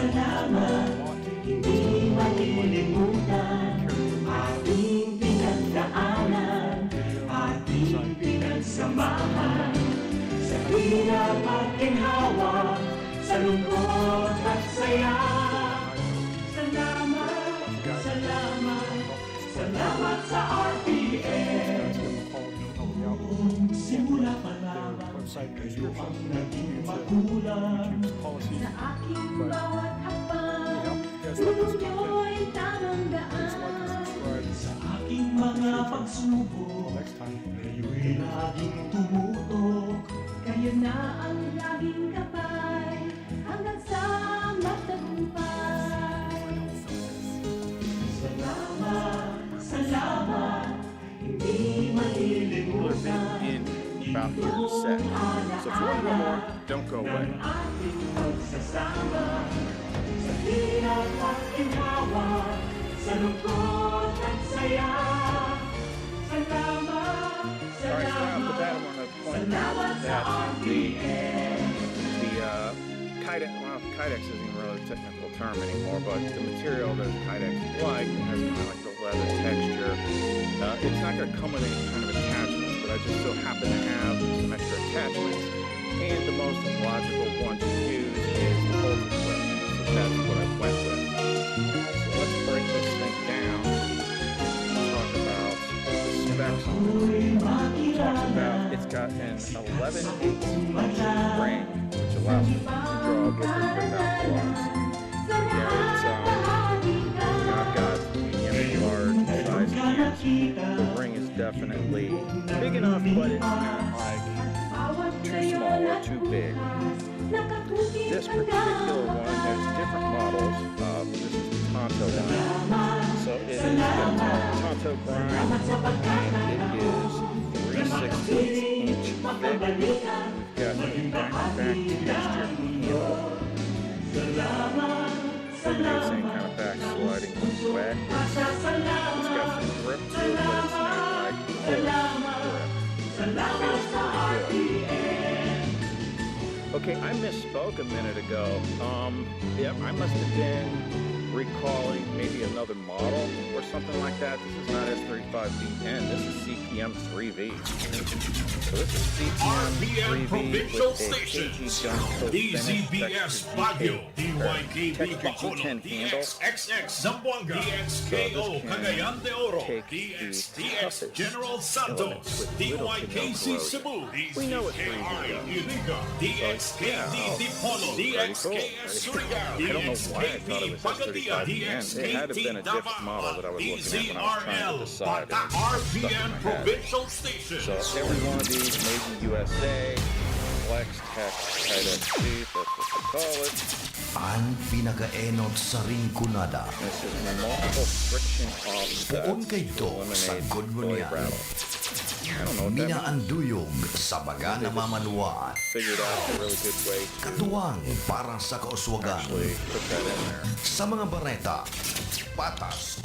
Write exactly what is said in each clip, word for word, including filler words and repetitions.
Salamat, hindi malilimutan ating pinagdaanan, ating pinagsamahan, sa hirap at ginhawa, sa lungkot at saya. Salamat, salamat, salamat sa R P N. Simula pa lamang, kayo ang naging magulang. Sa aking bawat hakbang, turo niyo'y tamang daan. Sa aking mga pagsubok, kayo'y laging tumutok. Kayo na ang laging gabay hanggang sa magtagumpay. Salamat, salamat, hindi malilimutan. People are busy in about your set. So if you want to know more, don't go away. Ang ating pagsasama sa hirap at ginhawa, sa lungkot at saya. Salamat, salamat, salamat sa R P N. All right, so off the bat, I wanna point out that the, the, uh, Kydex, well, Kydex isn't really a technical term anymore, but the material that Kydex is like, it has kind of like the leather texture. Uh, it's not gonna come with any kind of attachments, but I just so happen to have some extra attachments, and the most logical one to use is the Ultra Clip. So that's what I went with. So let's break this thing down and talk about the specs on it. Talk about, it's got an eleven eighths inch frame, which allows you to draw with or without gloves. Yeah, it's, um, I've got medium, large size ears. The ring is definitely big enough, but it's not, like, too small or too big. This particular one has different models. Uh, this is the Tonto one. So it is the Tonto grind, and it is three sixteenths inch thick. We've got the back, back texture handle. Amazing kind of backsliding back. It's got some grip to it, but it's not, like, full grip. Feels pretty good. Okay, I misspoke a minute ago. Um, yeah, I must have been recalling maybe another model or something like that. This is not S thirty-five V N. This is C P M three V. So this is C P M R P N three V Provincial with a Stations, K G Gunso D Z B S finished Baguio, X T K, D Y K B Bacolod, K G ten handle. D X X X Zamboanga, D X K O Cagayan de Oro, D X T X General Santos, D Y K C Cebu, D Z K I Iriga, D X K D Dipolog, D X K S Surigao, D X K D Pagadia, D X K D Davao, D Z R L Bata, R P N Provincial Station. So every one of these made in U S A, Flex Tech Kydex Teeth, that's what they call it. An pinakaenot sa Rinconada. This is multiple friction offset. Poon kaidto sa eliminate gudlo niya. Minaan duyog sa baga na mamanuwaan. Figured out a really good way to, katuwang para sa kauswagan. Actually put that in there. Sa mga bareta, patas.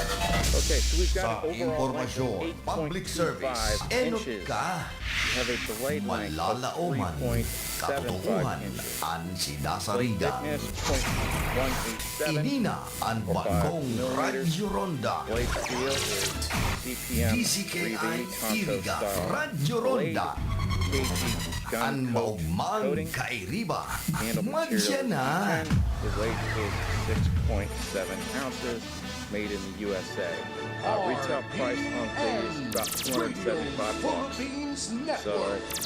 Okay, so we've got an overall length of eight point two five inches. Sa impormasyon, public service, enot ka. We have a blade length of three point seven five inches. Malalaoman, katotoohan an sinasarigan. Blade thickness, point one eight seven. Ini na an bagong Radyo Ronda. Blade steel is C P M three V Tonto style blade, K G Gunso coating, handle material is P ten, the weight is six point seven ounces, made in the U S A. Uh, retail price on these is about two hundred seventy-five bucks. So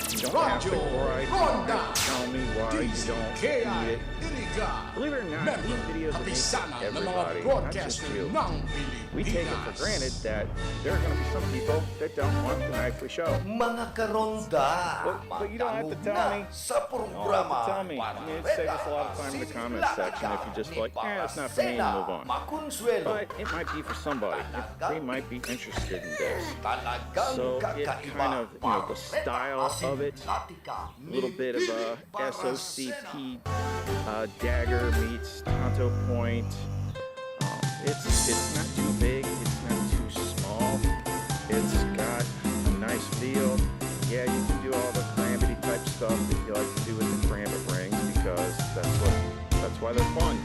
you don't have to gripe and tell me why you don't need it. Believe it or not, these videos are made for everybody, not just you. We take it for granted that there are gonna be some people that don't want the nightly show. Mga karonda, but, but you don't have to tell me. You don't have to tell me. I mean, it saves us a lot of time in the comment section if you just like, "Eh, it's not for me," and move on. But it might be for somebody. They might be interested in this. So it kind of, you know, the style of it, a little bit of a S O C P, uh, dagger meets Tonto point. Um, it's, it's not too big, it's not too small. It's got a nice feel. Yeah, you can do all the karambit type stuff that you like to do with the karambit rings, because that's what, that's why they're fun.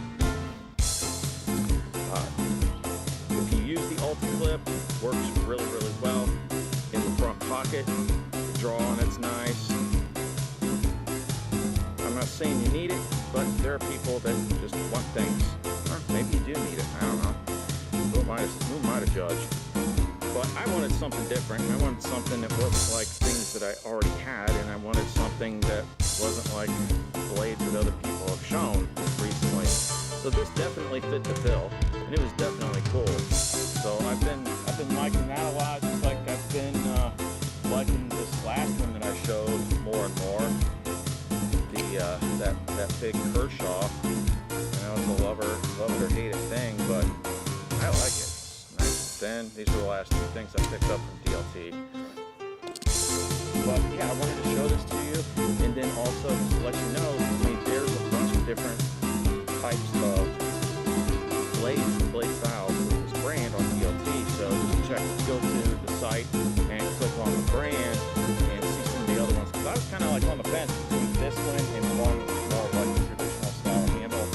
really, really well in the front pocket. The draw on it's nice. I'm not saying you need it, but there are people that just want things. Or maybe you do need it. I don't know. Who am I to, who am I to judge? But I wanted something different. I wanted something that wasn't like things that I already had, and I wanted something that wasn't like blades that other people have shown recently. So this definitely fit the bill, and it was definitely cool. So I've been I've been liking that a lot. Just like I've been uh, liking this last one that I showed more and more. The uh, that that big Kershaw. I know it's a lover love it or hate it thing, but I like it. It's nice and thin. These are the last two things I picked up from D L T. But yeah, I wanted to show this to you, and then also just to let you know, I mean, there's a bunch of different types of blades and blade styles with this brand on D L T. So just check, go to the site and click on the brand and see some of the other ones. 'Cause I was kind of like on the fence between this one and one more like traditional style handle.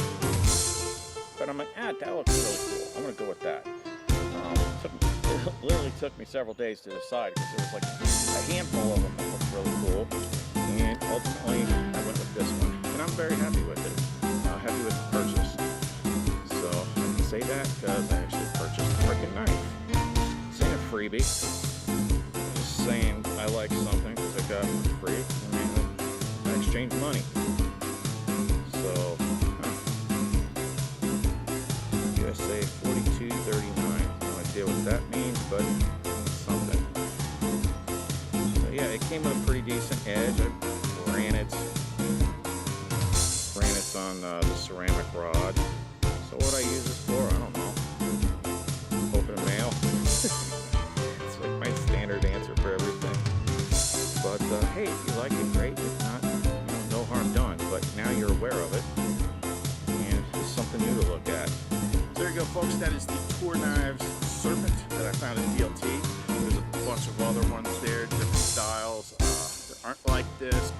But I'm like, ah, that looks really cool. I'm gonna go with that. Um, took, it literally took me several days to decide because there was like a handful of them that looked really cool, and ultimately I went with this one, and I'm very happy with it. Uh, happy with the purchase. So I can say that because I actually purchased a freaking knife. This ain't a freebie. Just saying I like something because I got it for free. I mean, I exchange money. So, huh. U S A forty-two thirty-nine. No idea what that means, but it's something. So yeah, it came with a pretty decent edge. I ran it, ran it on uh, the ceramic rod. So what I use this for, I don't know. Open mail. It's like my standard answer for everything. But uh, hey, if you like it, great. If not, you know, no harm done. But now you're aware of it, and it's something new to look at. So there you go, folks. That is the Tour Knives Serpent that I found at D L T. There's a bunch of other ones there, different styles uh, that aren't like this.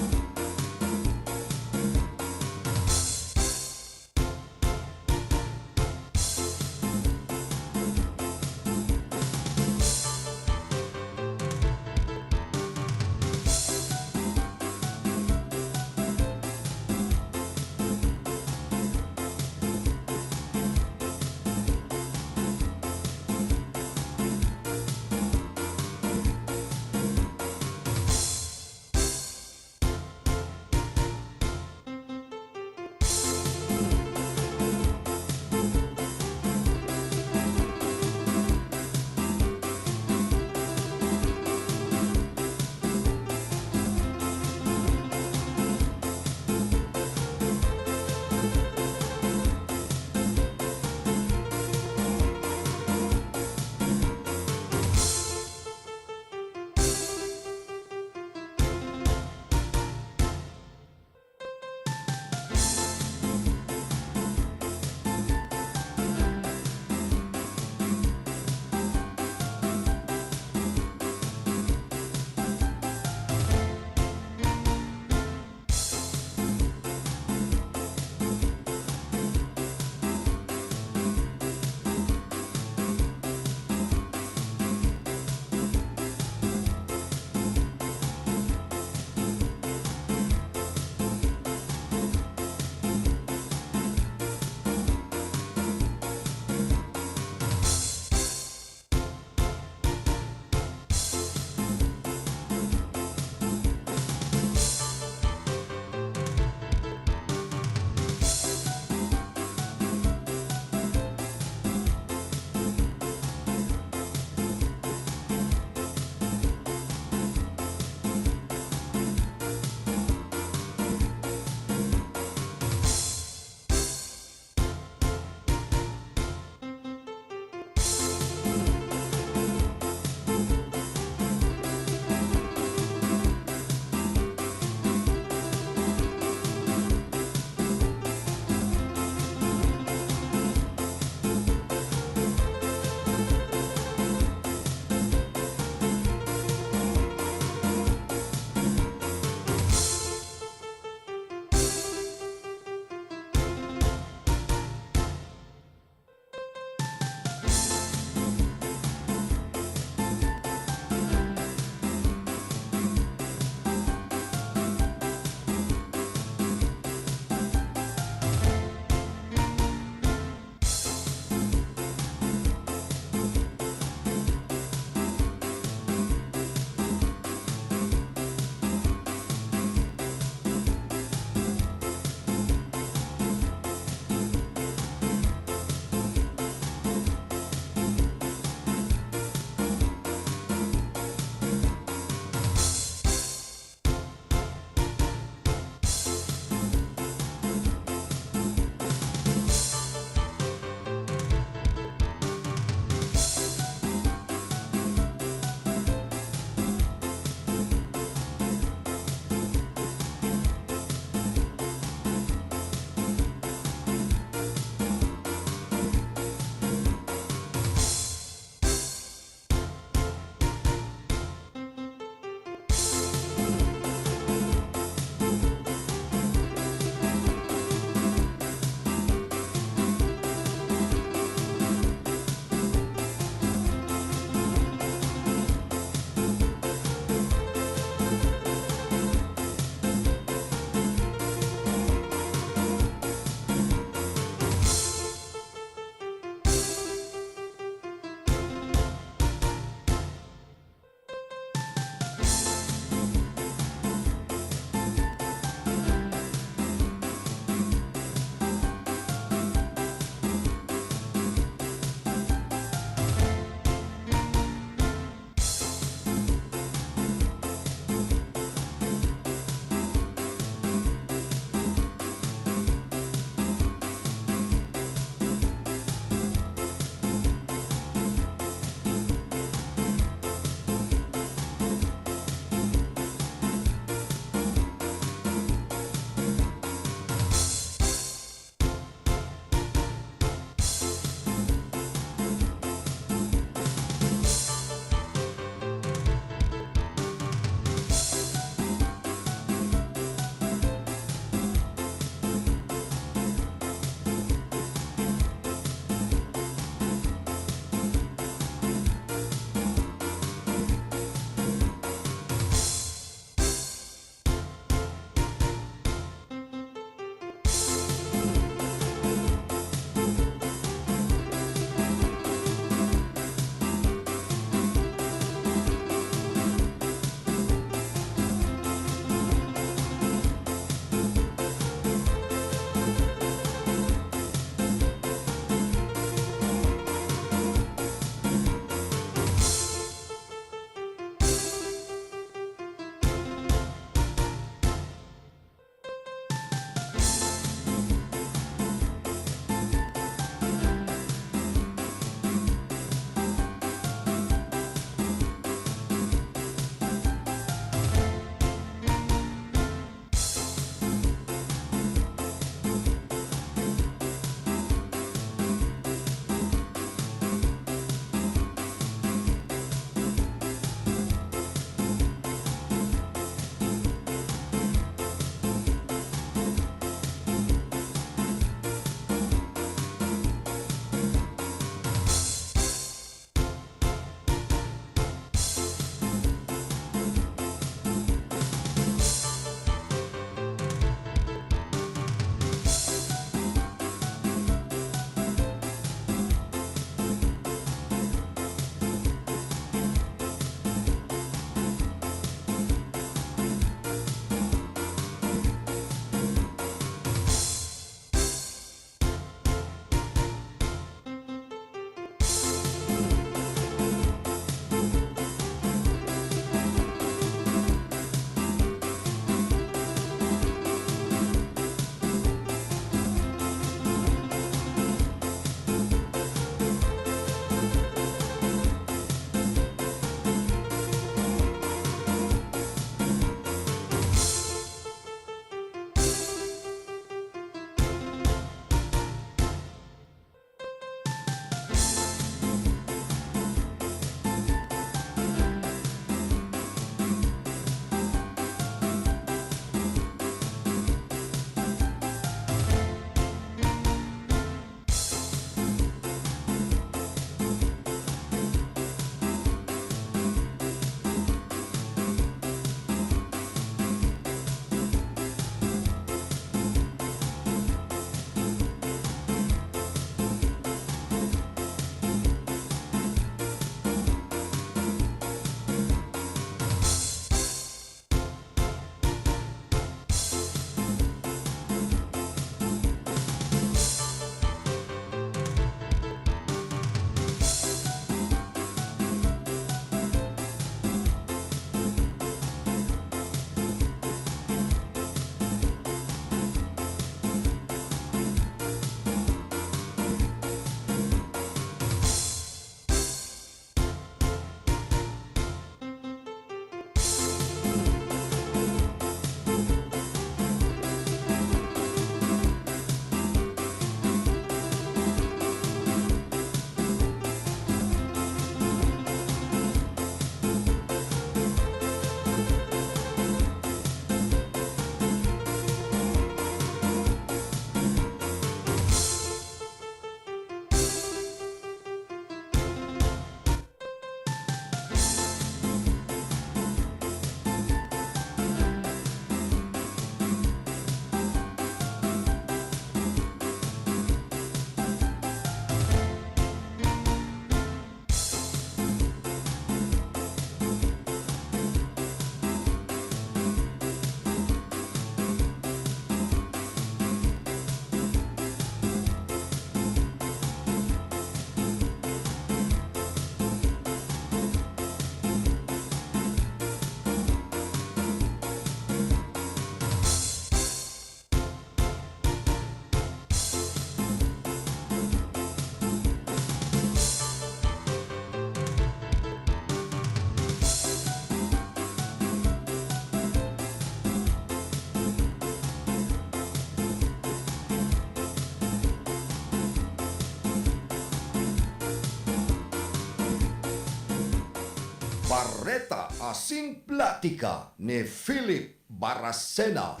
Bareta asin Platika ni Philip Baracena.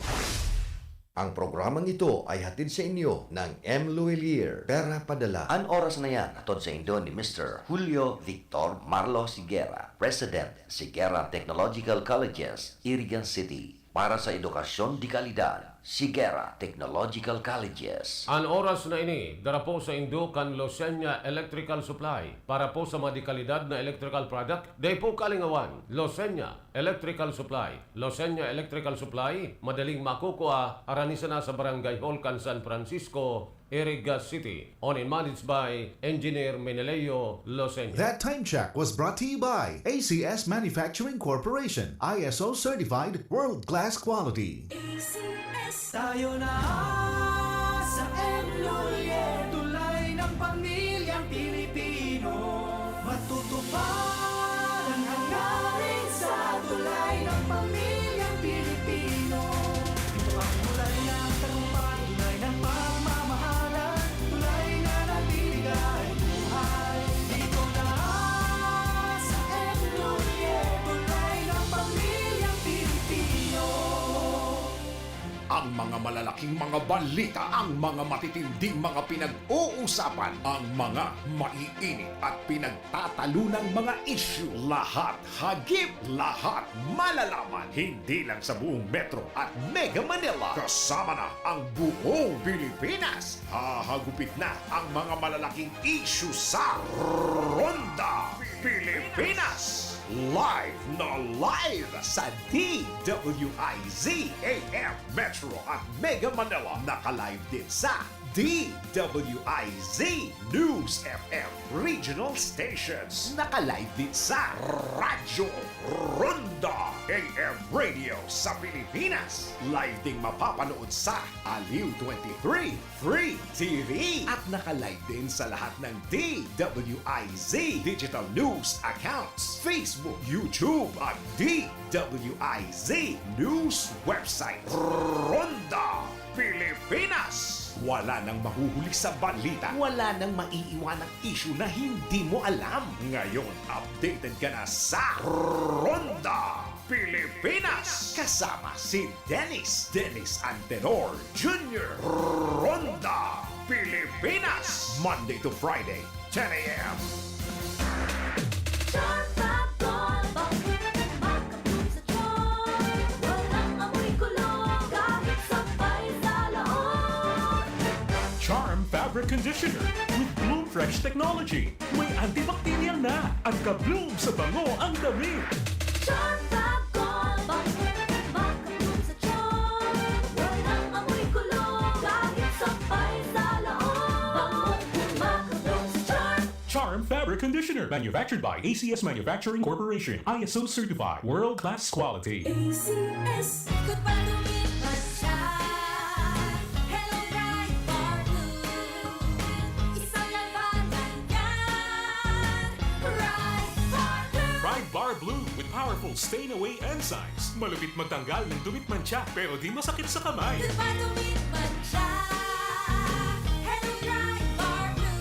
Ang programang ito ay hatid sa inyo ng M Luelier, Pera Padala. An oras na yan, hatod sa indo ni Mister Julio Victor Marlos Higuera, President, Higuera Technological Colleges, Iriga City, para sa edukasyon de kalidad. Higuera Technological Colleges. An oras na ini, dara po sa indo kan Losenya Electrical Supply. Para po sa mga de kalidad na electrical product, dai po kalingawan. Losenya Electrical Supply. Losenya Electrical Supply, madaling makukua, arani sana sa Barangay Hall kan San Francisco, Iriga City. Owned and managed by Engineer Meneleo Losenya. That time check was brought to you by A C S Manufacturing Corporation, I S O certified, world-class quality. A C S. Tayo na sa M Lulier, tulay ng pamilyang Pilipino. Matutupad ang hangarin sa tulay ng pamilyang Pilipino. Ito ang tulay ng tagumpay, tulay ng pagmamahalan, tulay na nagbibigay buhay. Dito na sa M Lulier, tulay ng pamilyang Pilipino. Ang mga malalaking mga balita, ang mga matitinding mga pinag-uusapan, ang mga maiinit at pinagtatalunang mga isyu, lahat hagip, lahat malalaman, hindi lang sa buong Metro at Mega Manila, kasama na ang buong Pilipinas. Hahagupit na ang mga malalaking isyu sa Ronda Pilipinas. Live na live sa D W I Z A M Metro at Mega Manila. Naka-live din sa D W I Z News F M Regional Stations. Naka-live din sa Radyo Ronda A M Radio sa Pilipinas. Live ding mapapanood sa Aliw twenty-three Free T V. At naka-live din sa lahat ng D W I Z digital news accounts, Facebook, YouTube, at D W I Z news website. Ronda Pilipinas. Wala nang mahuhuli sa balita. Wala nang maiiwanang isyu na hindi mo alam. Ngayon, updated ka na sa Ronda Pilipinas. Kasama si Dennis, Dennis Antenor Junior. Ronda Pilipinas. Monday to Friday, ten a.m. Charm Fab Gold, bakit makabloom sa charm? Walang amoy kulog, kahit sabay sa laon. Charm Fabric Conditioner with Bloom Fresh Technology. May antibacterial na at ka-bloom sa bango ang damit. Charm Fab Gold, bakit makabloom sa charm? Walang amoy kulog, kahit sabay sa laon. Bangong makabloom sa charm. Charm Fabric Conditioner, manufactured by A C S Manufacturing Corporation, I S O certified, world-class quality. A C S. Ikot pa, lumipad siya. Hello, Pride Bar Blue. Isang labanan yan. Pride Bar Blue. Pride Bar Blue with powerful stain away enzymes. Malupit magtanggal ng dumi't mantsa, pero di masakit sa kamay. Ikot pa, lumipad siya. Hello, Pride Bar Blue.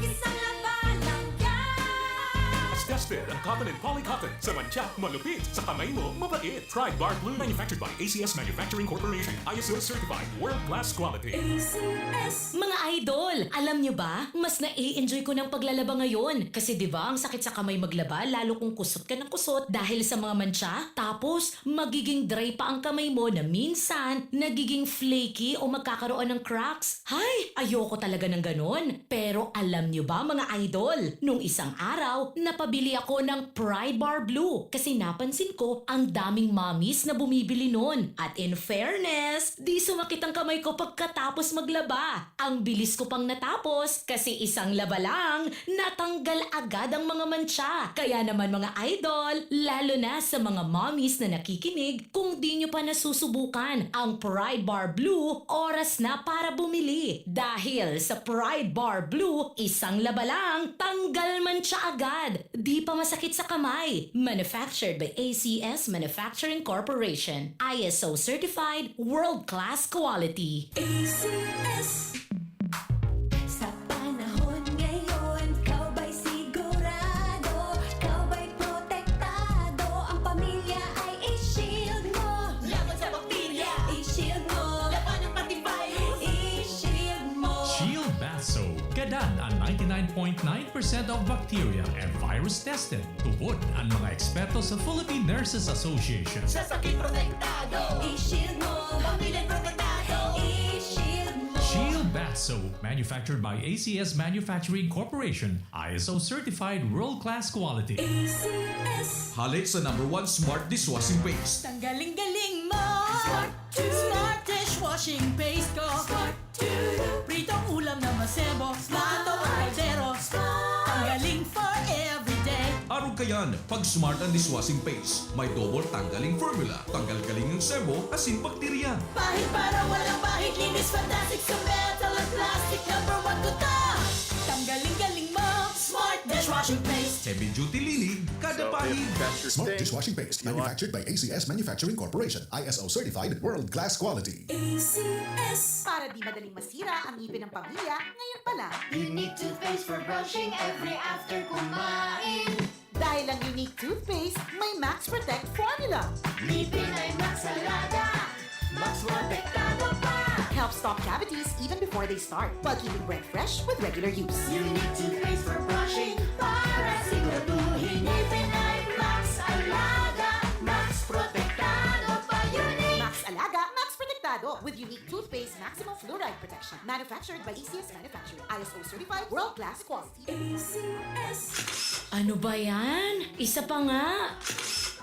Isang labanan yan. Tested ang cotton and poly cotton. Sa mantsa, malupit. Sa kamay mo, mabait. Pride Bar Blue. Manufactured by A C S Manufacturing Corporation. I S O certified. World class quality. A C S. Mga idol, alam nyo ba? Mas nai-enjoy ko ng paglalaba ngayon. Kasi di ba ang sakit sa kamay maglaba, lalo kung kusot ka ng kusot dahil sa mga mantsa. Tapos, magiging dry pa ang kamay mo na minsan nagiging flaky o magkakaroon ng cracks. Hay! Ayoko talaga ng ganon. Pero alam nyo ba, mga idol, nung isang araw, napabili ako ng Pride Bar Blue kasi napansin ko ang daming mommies na bumibili nun. At in fairness, di sumakit ang kamay ko pagkatapos maglaba. Ang bilis ko pang natapos kasi isang laba lang, natanggal agad ang mga mantsa. Kaya naman, mga idol, lalo na sa mga mommies na nakikinig, kung di nyo pa nasusubukan ang Pride Bar Blue, oras na para bumili. Dahil sa Pride Bar Blue, isang laba lang, tanggal mantsa agad. Di pa masakit sa kamay. Manufactured by A C S Manufacturing Corporation. I S O certified, world class quality. A C S. Sa panahon ngayon, ikaw ba'y sigurado? Ikaw ba'y point nine percent of bacteria and virus tested. Tubod ang mga eksperto sa Philippine Nurses Association. Sa sakit protektado, i-shield mo, pamilya protektado, i-shield mo. Shield Bath Soap, manufactured by A C S Manufacturing Corporation, I S O certified world-class quality. A C S. Hali sa number one smart dishwashing paste. Tanggaling-galing mo. Smart to. Smart dishwashing paste ko. Smart to. Pritong ulam na masebo. Plato kaldero. Tanggaling for everyday. Arog kayan, pag smart ang dishwashing paste. May double tanggaling formula. Tanggal galing ang sebo, asin bakterya. Pahid para walang pahid. Linis fantastic sa metal at plastic. Number one ko to. Tanggaling-galing mo. Smart dishwashing paste. Heavy duty linig, kada pahid. Smart dishwashing paste manufactured by A C S Manufacturing Corporation, I S O certified, world class quality. A C S. Para di madaling masira ang ngipin ng pamilya, ngayon pa lang. Unique toothpaste for brushing every after kumain. Dahil ang Unique Toothpaste may Max Protect Formula. Ngipin ay Max Alaga. Max Protektado pa. Helps stop cavities even before they start, while keeping breath fresh with regular use. Unique toothpaste for brushing para siguraduhin ngipin ay Max Alaga. Max Protektado pa. Unique. Max Alaga, Max Protektado with Unique Toothpaste Maximum Fluoride Protection. Manufactured by A C S Manufacturing. I S O certified, world-class quality. A C S. Ano ba yan? Isa pa nga!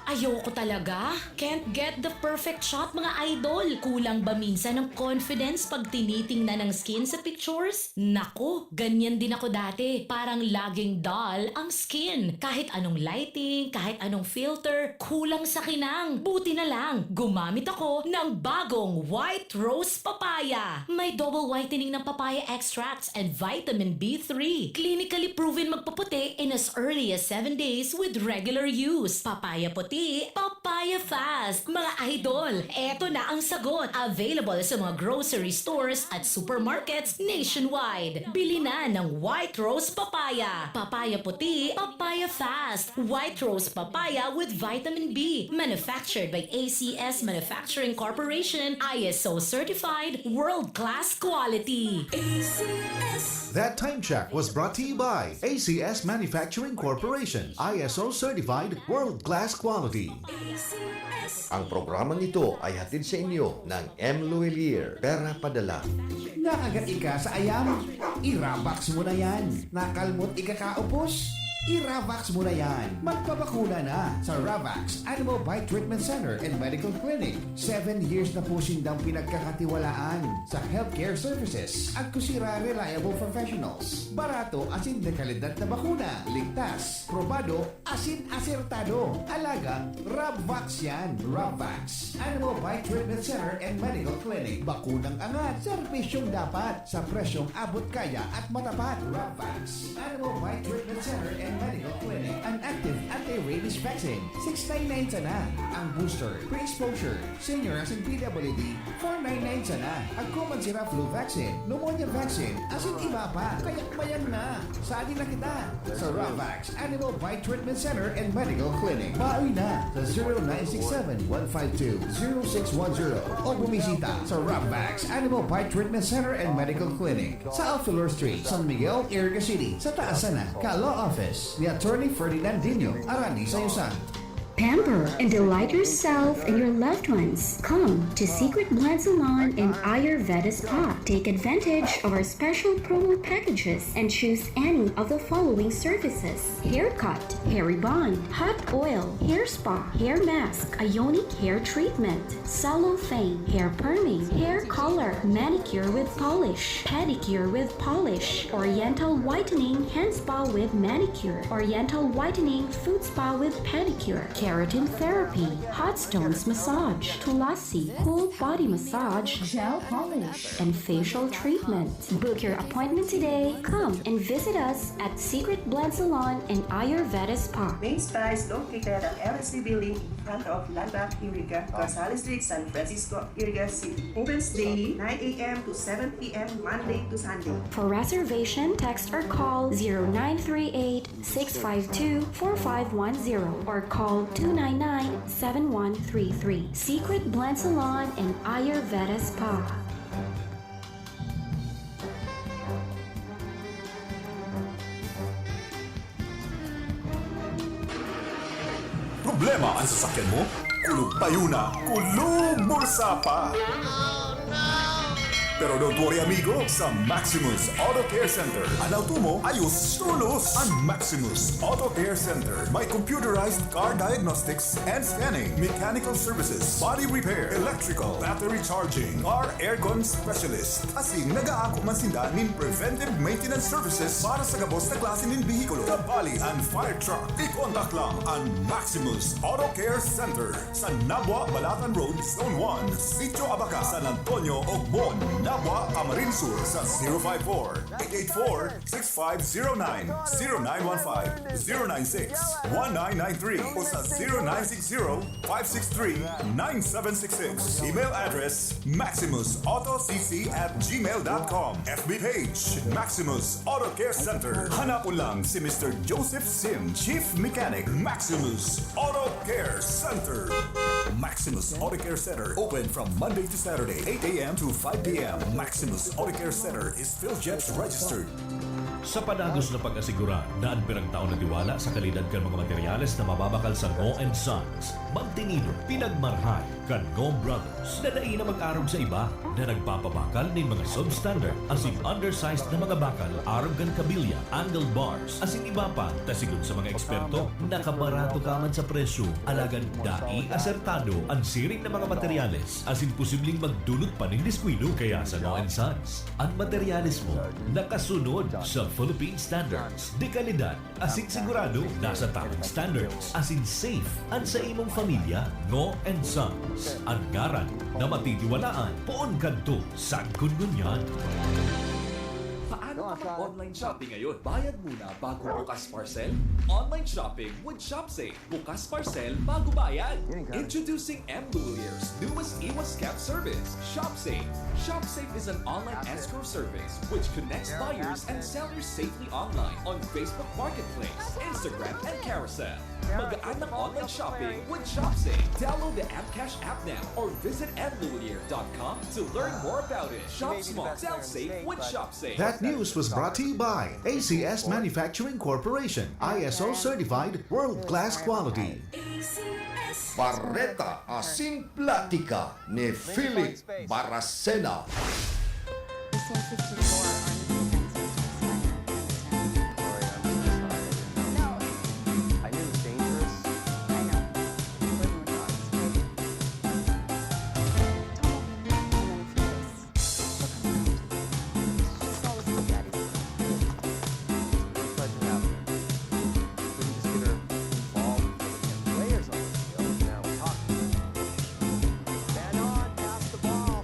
Ayoko talaga! Can't get the perfect shot, mga idol! Kulang ba minsan ang confidence pag tinitingnan ang skin sa pictures? Nako, ganyan din ako dati. Parang laging dull ang skin. Kahit anong lighting, kahit anong filter, kulang sa kinang. Buti na lang, gumamit ako ng bagong White Rose Papaya. May double whitening ng papaya extracts and vitamin B three. Clinically proven magpaputi in as early as seven days with regular use. Papaya puti, papaya fast. Mga idol, eto na ang sagot. Available sa mga grocery stores at supermarkets nationwide. Bili na ng White Rose Papaya. Papaya puti, papaya fast. White Rose Papaya with vitamin B. Manufactured by A C S Manufacturing Corporation, I S O certified, world-class quality. A C S. That time check was brought to you by A C S Manufacturing Corporation, I S O certified, world-class quality. A C S. Ang programang ito ay hatid sa inyo ng M. Luwilier, Pera Padala. Nakagat ika sa ayam? I-Ravax mo na yan. Nakalmot ika kaupos? I-Ravax mo na yan. Magpabakuna na sa Ravax Animal Bite Treatment Center and Medical Clinic. Seven years na po sindang pinagkakatiwalaan sa healthcare services at kusira reliable professionals. Barato asin de kalidad na bakuna. Ligtas, probado, asin asertado. Alagang Rabvax yan. Rabvax Animal Bite Treatment Center and Medical Clinic. Bakunang angat, serbisyong dapat, sa presyong abot kaya at matapat. Rabvax Animal Bite Treatment Center and Medical Clinic. An active anti-rabies vaccine, six nine nine sana. Ang booster, pre-exposure, senior asin P W D, four nine nine sana. Agko man sira flu vaccine, pneumonia vaccine, asin iba pa. Kaya mayam na. Sadi na kita sa Ravax Animal Bite Treatment Center and Medical Clinic. Baoy na sa zero nine six seven, one five two, zero six one zero o bumisita sa Ravax Animal Bite Treatment Center and Medical Clinic sa Alfelor Street, San Miguel, Iriga City, sa taas sana ka Law Office ni Attorney Ferdinand Dino, Arani Sayusan. Pamper and delight yourself and your loved ones. Come to Secret Blend Salon and Ayurveda Spa. Take advantage of our special promo packages and choose any of the following services: haircut, hair rebond, hot oil, hair spa, hair mask, ionic hair treatment, cellophane, hair perming, hair color, manicure with polish, pedicure with polish, oriental whitening, hand spa with manicure, oriental whitening, foot spa with pedicure, keratin therapy, hot stones massage, tulasi, cool body massage, gel polish, and facial treatment. Book your appointment today. Come and visit us at Secret Blend Salon and Ayurveda Spa. Main Spice located at L S C Building in front of Landmark Iriga, Rosales Street, San Francisco, Iriga City. Opens daily nine a.m. to seven p.m. Monday to Sunday. For reservation, text or call zero nine three eight, six five two, four five one zero or call two nine nine, seven one three three. Secret Blend Salon and Ayurveda Spa. Problema ang sasakyan mo? Kulog payo na, kulog bulsa pa! Pero don't worry, amigo, sa Maximus Auto Care Center, an auto mo ayos tolos. An Maximus Auto Care Center may computerized car diagnostics and scanning, mechanical services, body repair, electrical, battery charging, car aircon specialist. Asin nag-aako man sinda nin preventive maintenance services para sa gabos na klase nin behikulo, kabali an fire truck. I-contact lang an Maximus Auto Care Center sa Nabua, Balatan Road, Zone one, Sitio Abaca, San Antonio, Ogbon, Nabua, Camarines Sur sa zero five four, eight eight four, six five zero nine, zero nine one five, zero nine six, one nine nine three o sa zero nine six zero, five six three, nine seven six six. Email address, maximus auto c c at gmail dot com. F B page, Maximus Auto Care Center. Hanapon lang si Mister Joseph Sim, Chief Mechanic, Maximus Auto Care Center. Maximus Auto Care Center, open from Monday to Saturday, eight a m to five p m. Maximus Auto Care Center is PhilGEPS registered. Sa padagos na pag-asigurar na an pirang taon na tiwala sa kalidad kan mga materyales na mababakal sa Ngo and Sons, magtinido, pinagmarhay kan Ngo Brothers na dai na mag-arog sa iba, na nagpapabakal nin mga substandard asin undersized na mga bakal arog kan kabilya, angle bars, asin iba pa, ta sigon sa mga eksperto, nakabarato ka man sa presyo, alagad dai asertado an siring na mga materyales asin posibleng magdulot pa nin diskuido. Kaya sa Ngo and Sons, an materyales mo nakasunod sa Philippine standards de kalidad asin sigurado nasa tamang standards asin safe an sa imong pamilya. Ngo and Sons, an ngaran na matitiwalaan poon kadto sagkod ngunyan. Paano ka mag-online shopping ngayon? Bayad muna bago bukas parcel? Online shopping with ShopSafe. Bukas parcel bago bayad. Introducing M Lulier's newest iwas scam service, ShopSafe. ShopSafe is an online escrow service which connects buyers and sellers safely online on Facebook Marketplace, Instagram, and Carousel. Magaan ang online shopping with ShopSafe. Download the M Cash app now or visit m lulier dot com to learn more about it. Shop smart, sell safe with ShopSafe. That news was brought to you by A C S Manufacturing Corporation, I S O certified, world-class quality. A C S. Bareta asin platika ni Philip Baracena. Since it's before our independence, Victoria, I'm so sorry. No. I knew it was dangerous. I know. We're moving on. Don't let me make too many fears. Just always keep that in mind. What do you think is happening? We can just get her involved before the players on the field. Now we're talking. Man on, pass the ball.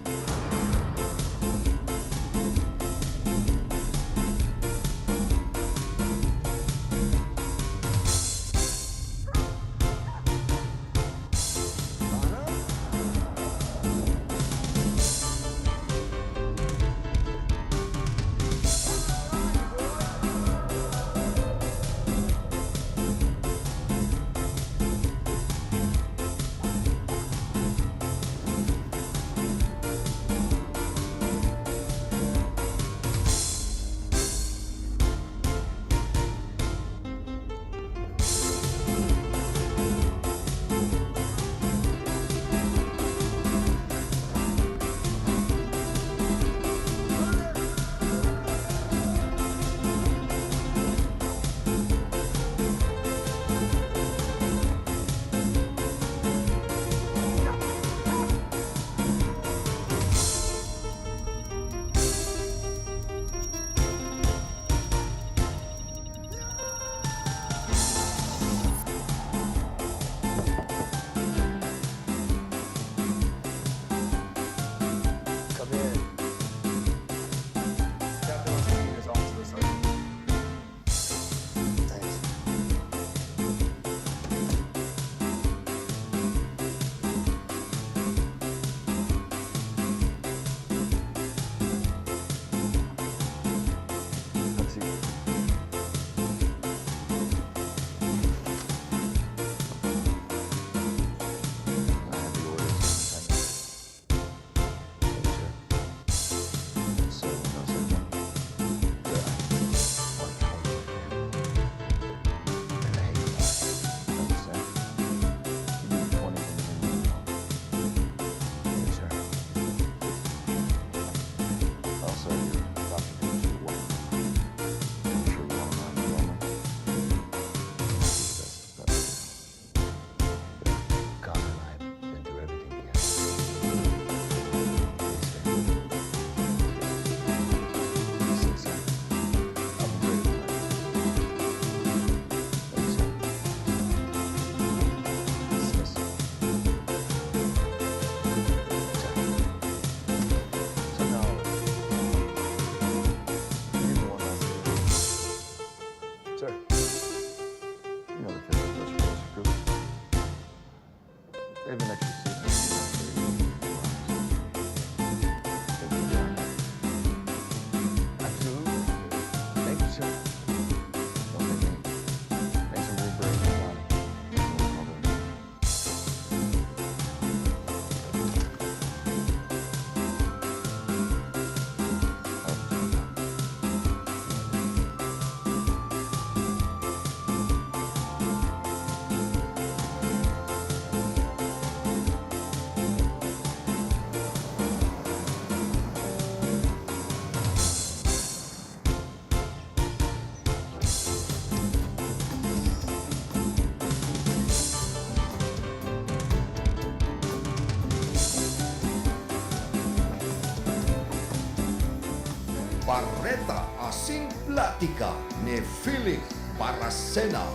Bareta asin platika ni Philip Baracena.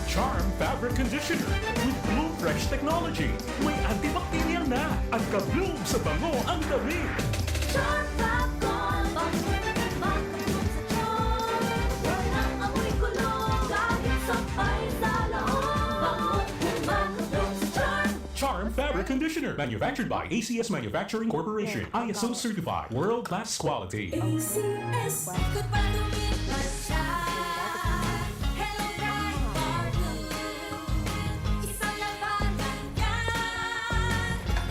Charm Fabric Conditioner with Bloom Fresh Technology. May antibacterial na at ka-bloom sa bango ang damit. Charm Fabric Conditioner, manufactured by A C S Manufacturing Corporation, I S O certified, world-class quality. A C S. Ikot pa, lumipat siya. Hello, Bright Bar Blue. Isang labanan yan.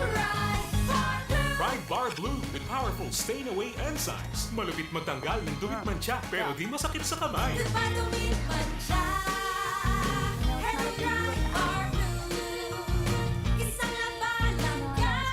Bright Bar Blue. Pride Bar Blue with powerful stain away enzymes. Malupit magtanggal ng dumi at mantsa, pero di masakit sa kamay. Ikot pa, lumipat siya. Hello, Bright Bar Blue. Isang labanan yan.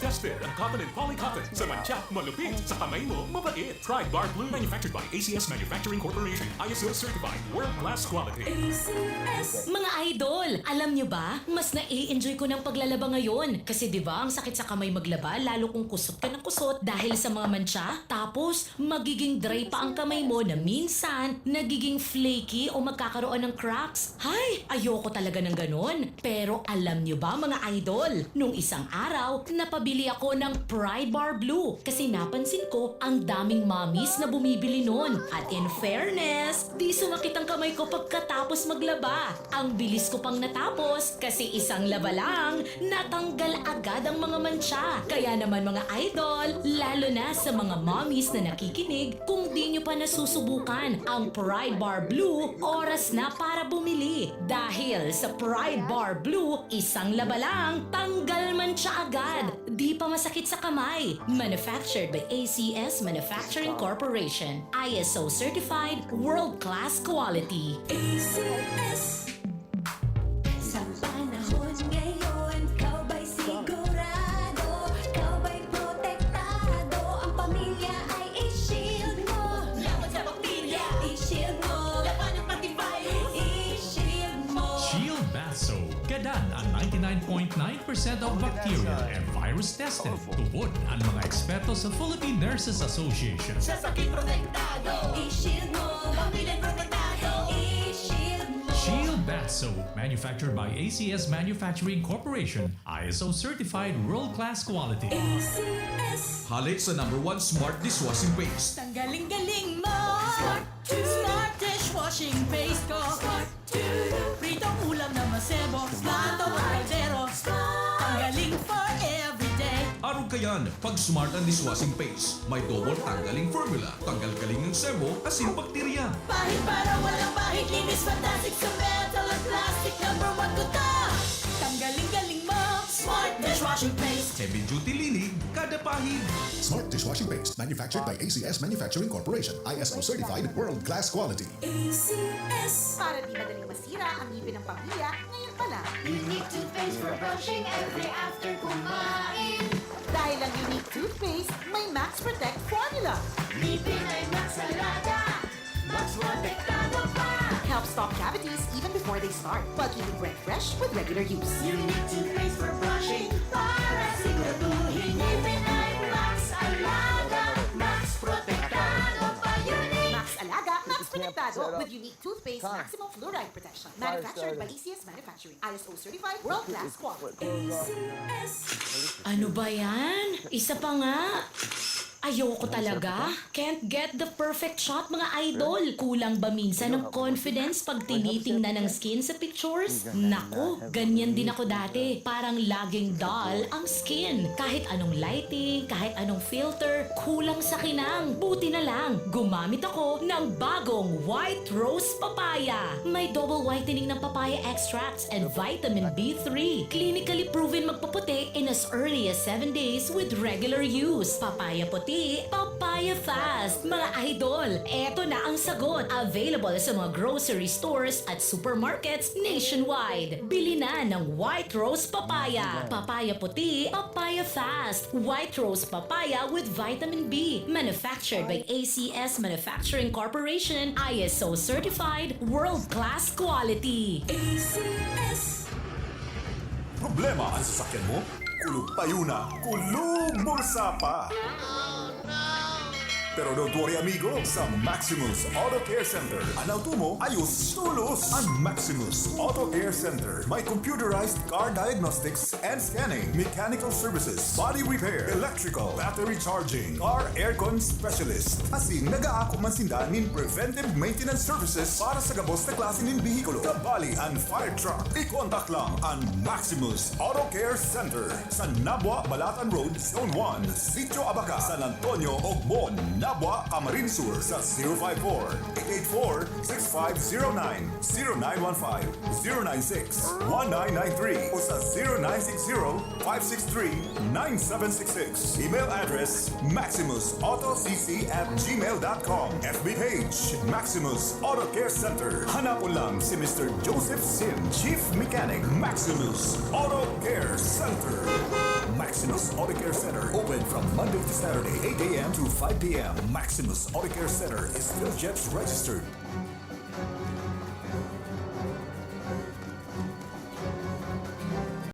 Tested ang cotton and polycotton. Sa mantsa, malupit. Sa kamay mo, mabait. Pride Bar Blue. Manufactured by A C S Manufacturing Corporation. I S O certified. World class quality. A C S. Mga idol, alam nyo ba? Mas nai-enjoy ko ng paglalaba ngayon. Kasi 'di ba, ang sakit sa kamay maglaba, lalo kung kusot ka ng kusot dahil sa mga mantsa. Tapos, magiging dry pa ang kamay mo na minsan nagiging flaky o magkakaroon ng cracks. Hay, ayoko talaga ng ganon. Pero alam nyo ba, mga idol, nung isang araw, napabili ako ng Pride Bar Blue kasi napansin ko ang daming mommies na bumibili nun. At in fairness, di sumakit ang kamay ko pagkatapos maglaba. Ang bilis ko pang natapos kasi isang laba lang, natanggal agad ang mga mantsa. Kaya naman, mga idol, lalo na sa mga mommies na nakikinig, kung di nyo pa nasusubukan ang Pride Bar Blue, oras na para bumili. Dahil sa Pride Bar Blue, isang laba lang, tanggal mantsa agad. Di pa masakit sa kamay. Manufactured by A C S Manufacturing Corporation. I S O certified, world class quality. A C S. Sa panahon ngayon, ikaw ba'y sigurado? Ikaw ba'y protektado? Ang pamilya ay i-shield mo. Laban sa bakterya, i-shield mo. Laban ng antivirus, i-shield mo. Shield Bath Soap. Gadan ang ninety-nine point nine percent of bacterial and virus tested. Tubod ang mga eksperto sa Philippine Nurses Association. Sa sakit protektado, i-shield mo. Pamilya protektado, i-shield mo. Shield Bath Soap, manufactured by A C S Manufacturing Corporation, I S O certified world-class quality. A C S. Hale sa number one smart dishwashing paste. Tanggaling-galing mo. Smart dishwashing paste ko. Pritong ulam na masebo. Plato o kaldero. Tanggaling for everyday. Arog kayan, pag smart ang dishwashing paste. May double tanggaling formula. Tanggal galing ang sebo, asin bakterya. Pahid para walang bahid. Linis fantastic sa metal at plastic. Number one ko to. Tanggaling-galing mo. Smart dishwashing paste. Heavy duty linig, kada pahid. Smart dishwashing paste, manufactured by A C S Manufacturing Corporation, I S O certified, world class quality. A C S. Para di madaling masira ang ngipin ng pamilya, ngayon pa lang. Unique toothpaste for brushing every after kumain. Dahil ang Unique Toothpaste, may Max Protect Formula. Ngipin ay Max Alaga. Max Protektado pa. Helps stop cavities even before they start, while keeping breath fresh with regular use. Unique toothpaste for brushing para siguraduhin ngipin ay Max Alaga. Max Protektado pa. Unique. Max Alaga, Max Protektado, with Unique Toothpaste Maximum Fluoride Protection. Manufactured by A C S Manufacturing. I S O certified, world class quality. A C S. Ano ba yan? Isa pa nga. Ayoko talaga. Can't get the perfect shot, mga idol. Kulang ba minsan ang confidence pag tinitingnan ang skin sa pictures? Nako, ganyan din ako dati. Parang laging dull ang skin. Kahit anong lighting, kahit anong filter, kulang sa kinang. Buti na lang, gumamit ako ng bagong White Rose Papaya. May double whitening ng papaya extracts and vitamin B three. Clinically proven magpaputi in as early as seven days with regular use. Papaya puti, Papaya Fast, mga idol. Eto na ang sagot. Available sa mga grocery stores at supermarkets nationwide. Bili na ng White Rose Papaya, Papaya Puti, Papaya Fast, White Rose Papaya with Vitamin B. Manufactured by A C S Manufacturing Corporation, I S O certified, world-class quality. A C S. Problema ang sasakyan mo? Kulog payo na, kulog bulsa pa! Pero don't worry amigo, sa Maximus Auto Care Center, an auto mo ayos tolos! An Maximus Auto Care Center may computerized car diagnostics and scanning, mechanical services, body repair, electrical, battery charging, car aircon specialist. Asin nag-aako man sinda nin preventive maintenance services para sa gabos na klase nin behikulo, kabali an fire truck. I-contact lang an Maximus Auto Care Center sa Nabua, Balatan Road, Zone one, Sitio Abaca, San Antonio, Ogbon, Nabua, Camarines Sur sa zero five four, eight eight four, six five zero nine, zero nine one five, zero nine six, one nine nine three o sa zero nine six zero, five six three, nine seven six six. Email address, maximus auto c c at gmail dot com. F B page, Maximus Auto Care Center. Hanapon lang si Mister Joseph Sim, Chief Mechanic, Maximus Auto Care Center. Maximus Auto Care Center, open from Monday to Saturday, eight a.m. to five p.m. Maximus Auto Care Center is PhilJets registered.